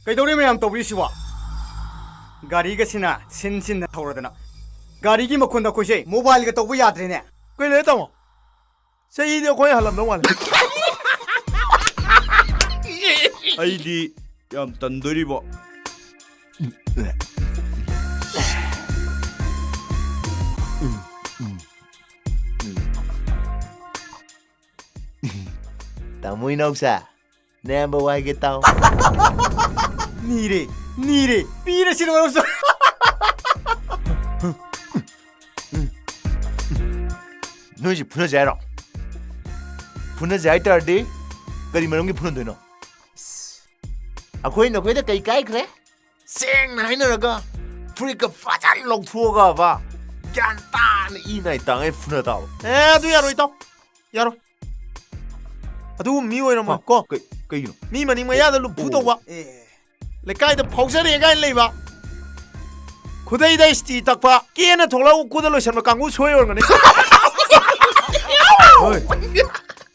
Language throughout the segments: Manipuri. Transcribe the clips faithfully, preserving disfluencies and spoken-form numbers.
ꯀꯩꯗꯧꯔꯦ ꯃꯌꯥꯝ ꯇꯧꯕꯤꯔꯤꯁꯤꯕꯣ? ꯒꯥꯔꯤꯒꯁꯤꯅ ꯁꯤꯟ ꯁꯤꯟꯗ ꯊꯧꯔꯗꯅ꯫ ꯒꯥꯔꯤꯒꯤ ꯃꯈꯣꯟꯗ ꯑꯩꯈꯣꯏꯁꯦ ꯃꯣꯕꯥꯏꯜꯒ ꯇꯧꯕ ꯌꯥꯗ꯭ꯔꯦꯅꯦ꯫ ꯀꯩ ꯂꯩꯔꯦ ꯇꯥꯃꯣ? ꯆꯍꯤꯗꯤ ꯑꯩꯈꯣꯏ ꯍꯜꯂꯝꯗꯧ ꯃꯥꯜꯂꯦ꯫ ꯑꯩꯗꯤ ꯌꯥꯝ ꯇꯟꯗꯣꯔꯤꯕꯣ꯫ ꯇꯥꯃꯣ ꯏꯅꯥꯎꯁꯥ, ꯅꯌꯥꯝꯕ ꯋꯥꯏꯒꯦ ꯇꯥꯎ꯫ ꯅꯤꯔꯦ, ꯅꯤꯔꯦ, ꯄꯤꯔꯁꯤ ꯂꯣꯏꯔꯁꯨ꯫ ꯅꯣꯏꯁꯤ ꯐꯨꯅꯁꯦ ꯍꯥꯏꯔꯣ? ꯐꯨꯅꯁꯦ ꯍꯥꯏ ꯇꯥꯔꯗꯤ ꯀꯔꯤ ꯃꯔꯝꯒꯤ ꯐꯨꯅꯗꯣꯏꯅꯣ? ꯑꯩꯈꯣꯏ ꯅꯈꯣꯏꯗ ꯀꯩ ꯀꯥꯏꯈ꯭ꯔꯦ? ꯁꯦꯡꯅ ꯍꯥꯏꯅꯔꯒ ꯐꯨꯔꯤꯠꯀ ꯐꯖꯅ ꯂꯧꯊꯣꯛꯑꯒꯕ ꯒ꯭ꯌꯥꯟ ꯇꯥꯅ ꯏ ꯅꯥꯏ ꯇꯥꯡꯉꯩ ꯐꯨꯅ ꯇꯥꯕ꯫ ꯑꯦ, ꯑꯗꯨ ꯌꯥꯔꯣꯏ ꯏꯇꯥꯎ, ꯌꯥꯔꯣꯏ꯫ ꯑꯗꯨꯒꯨꯝꯕ ꯃꯤ ꯑꯣꯏꯔꯝꯃꯣꯏ ꯍꯥ, ꯀꯣ꯫ ꯀꯩ-, ꯀꯩꯒꯤꯅꯣ? ꯃꯤ ꯃꯅꯤꯡ ꯃꯌꯥꯗ ꯂꯨꯝꯐꯨ ꯑꯣ꯫ ꯇꯧꯕ꯫ ꯑꯦ꯫ ꯂꯩꯀꯥꯏꯗ ꯐꯥꯎꯖꯔꯦ ꯀꯥꯏꯅ ꯂꯩꯕ꯫ ꯈꯨꯗꯩꯗ ꯏꯁꯇꯤ ꯇꯛꯄ, ꯀꯦꯅ ꯊꯣꯛꯂꯛꯑ ꯎꯀꯨꯗ ꯂꯣꯏꯁꯟꯕ ꯀꯥꯡꯕꯨ ꯁꯣꯏ ꯑꯣꯏꯔꯝꯒꯅꯤ꯫ ꯍꯣꯏ꯫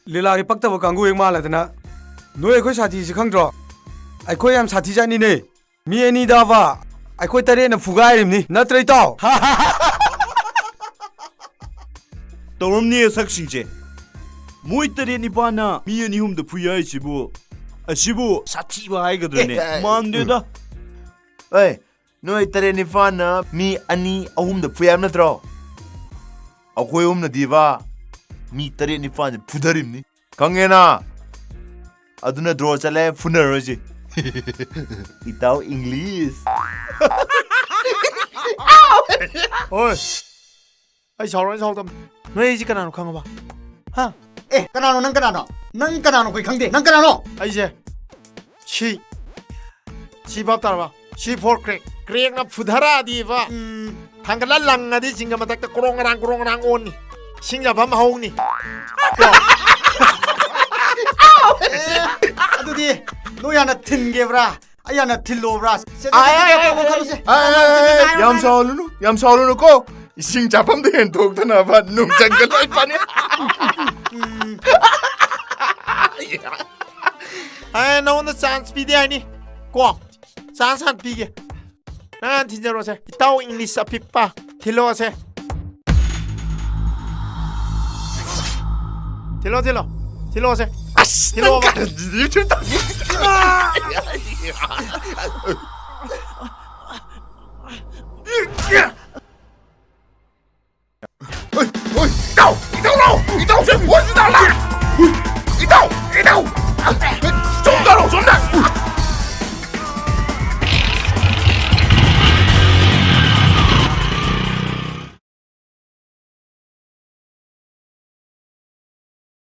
ꯂꯤꯂꯥꯒꯤ ꯄꯛꯇꯕ ꯀꯥꯡꯕꯨ ꯍꯦꯛ ꯃꯥꯜꯂꯗꯅ꯫ ꯅꯣꯏ ꯑꯩꯈꯣꯏ ꯁꯥꯊꯤꯁꯤ ꯈꯪꯗ꯭ꯔꯣ? ꯑꯩꯈꯣꯏ ꯌꯥꯝ ꯁꯥꯊꯤꯖꯥꯠꯅꯤꯅꯦ꯫ ꯃꯤ ꯑꯅꯤꯗꯕ ꯑꯩꯈꯣꯏ ꯇꯔꯦꯠꯅ ꯐꯨꯒꯥꯏꯔꯤꯕꯅꯤ꯫ ꯅꯠꯇ꯭ꯔ ꯏꯇꯥꯎ? ꯇꯧꯔꯝꯅꯤ ꯁꯛꯁꯤꯡꯁꯦ꯫ ꯃꯣꯏ ꯇꯔꯦꯠ ꯅꯤꯄꯥꯟꯅ ꯃꯤ ꯑꯅꯤ ꯑꯍꯨꯝꯗ ꯐꯨꯏ ꯍꯥꯏꯁꯤꯕꯨ, ꯑꯁꯤꯕꯨ ꯁꯥꯊꯤꯕ ꯍꯥꯏꯒꯗ꯭ꯔꯅꯦ? ꯑꯦ, ꯑꯦ, ꯃꯥꯟꯗꯦꯗ꯫ ꯑꯦ, ꯅꯣꯏ ꯇꯔꯦꯠ ꯅꯤꯄꯥꯟꯅ ꯃꯤ ꯑꯅꯤ ꯑꯍꯨꯝꯗ ꯐꯨꯏ ꯍꯥꯏꯕ ꯅꯠꯇ꯭ꯔꯣ? ꯑꯩꯈꯣꯏ ꯑꯍꯨꯝꯅꯗꯤꯕ ꯃꯤ ꯇꯔꯦꯠ ꯅꯤꯄꯥꯟꯁꯦ ꯐꯨꯊꯔꯤꯕꯅꯤ꯫ ꯈꯪꯉꯦꯅ? ꯑꯗꯨꯅ ꯗ꯭ꯔꯣ ꯆꯠꯂꯦ, ꯐꯨꯅꯔꯣꯏꯁꯤ꯫ ꯏꯇꯥꯎ ꯏꯪꯂꯤꯁ꯫ ꯍꯣꯏ꯫ ꯑꯩ ꯁꯥꯎꯔꯣꯏ, ꯁꯥꯎꯗꯕ꯫ ꯅꯣꯏ ꯑꯩꯁꯤ ꯀꯅꯥꯅꯣ ꯈꯪꯉꯕ? ꯍꯥ? ꯑꯦ, ꯀꯅꯥꯅꯣ? ꯅꯪ ꯀꯅꯥꯅꯣ? ꯅꯪ ꯀꯅꯥꯅꯣ? ꯑꯩꯈꯣꯏ ꯈꯪꯗꯦ꯫ ꯅꯪ ꯀꯅꯥꯅꯣ? ꯑꯩꯁꯦ ꯁꯤ ꯁꯤ ꯚꯥꯞ ꯇꯥꯔꯕ? ꯁꯤ ꯐꯣꯔ ꯀ꯭ꯔꯦꯛ꯫ ꯀ꯭ꯔꯦꯛꯅ ꯐꯨꯊꯔꯛꯑꯗꯤꯕ, ꯎꯝ, ꯊꯥꯡꯒꯠꯂ ꯂꯪꯉꯗꯤ ꯖꯤꯡꯒ ꯃꯊꯛꯇ ꯀ꯭ꯔꯣꯡ ꯉꯔꯥꯡ, ꯀ꯭ꯔꯣꯡ ꯉꯔꯥꯡ ꯑꯣꯟꯅꯤ꯫ ꯏꯁꯤꯡ ꯆꯥꯐꯝ ꯍꯧꯅꯤ꯫ ꯀꯣ? ꯑꯦ, ꯑꯗꯨꯗꯤ ꯅꯣꯏ ꯍꯥꯟꯅ ꯊꯤꯟꯒꯦꯕ꯭ꯔꯥ? ꯑꯩ ꯍꯥꯟꯅ ꯊꯤꯜꯂꯣꯕ꯭ꯔꯥ? ꯁꯦ, ꯁꯦ, ꯑꯥꯏ, ꯁꯦ, ꯑꯥꯏ, ꯁꯦ, ꯑꯥꯏ, ꯀꯩꯅꯣ ꯈꯜꯂꯨꯁꯦ꯫ ꯑꯥꯏ, ꯑꯥꯏ, ꯑꯥꯏ, ꯌꯥꯝ ꯁꯥꯎꯍꯜꯂꯨꯅꯨ, ꯌꯥꯝ ꯁꯥꯎꯍꯜꯂꯨꯅꯨꯀꯣ꯫ ꯏꯁꯤꯡ ꯆꯥꯐꯝꯗ ꯍꯦꯟꯗꯣꯛꯇꯅꯕ ꯅꯨꯡ ꯆꯪꯒ ꯂꯣꯏ ꯐꯅꯤ꯫ ꯎꯝ꯫ ꯑꯦ, ꯅꯉꯣꯟꯗ ꯆꯥꯟꯁ ꯄꯤꯗꯦ ꯍꯥꯏꯅꯤ꯫ ꯀꯣ, ꯆꯥꯟꯁ ꯍꯥꯟꯅ ꯄꯤꯒꯦ꯫ ꯅꯪ ꯍꯥꯟꯅ ꯊꯤꯟꯖꯔꯣꯁꯦ, ꯏꯇꯥꯎ ꯏꯪꯂꯤꯁ ꯑꯄꯤꯛꯄ꯫ ꯊꯤꯜꯂꯣꯁꯦ꯫ ꯊꯤꯜꯂꯣ, ꯊꯤꯜꯂꯣ꯫ ꯊꯤꯜꯂꯣꯁꯦ꯫ ꯑꯁ, ꯊꯤꯜꯂꯣꯕ꯫ ꯅꯪ ꯀꯔꯤꯅꯣ?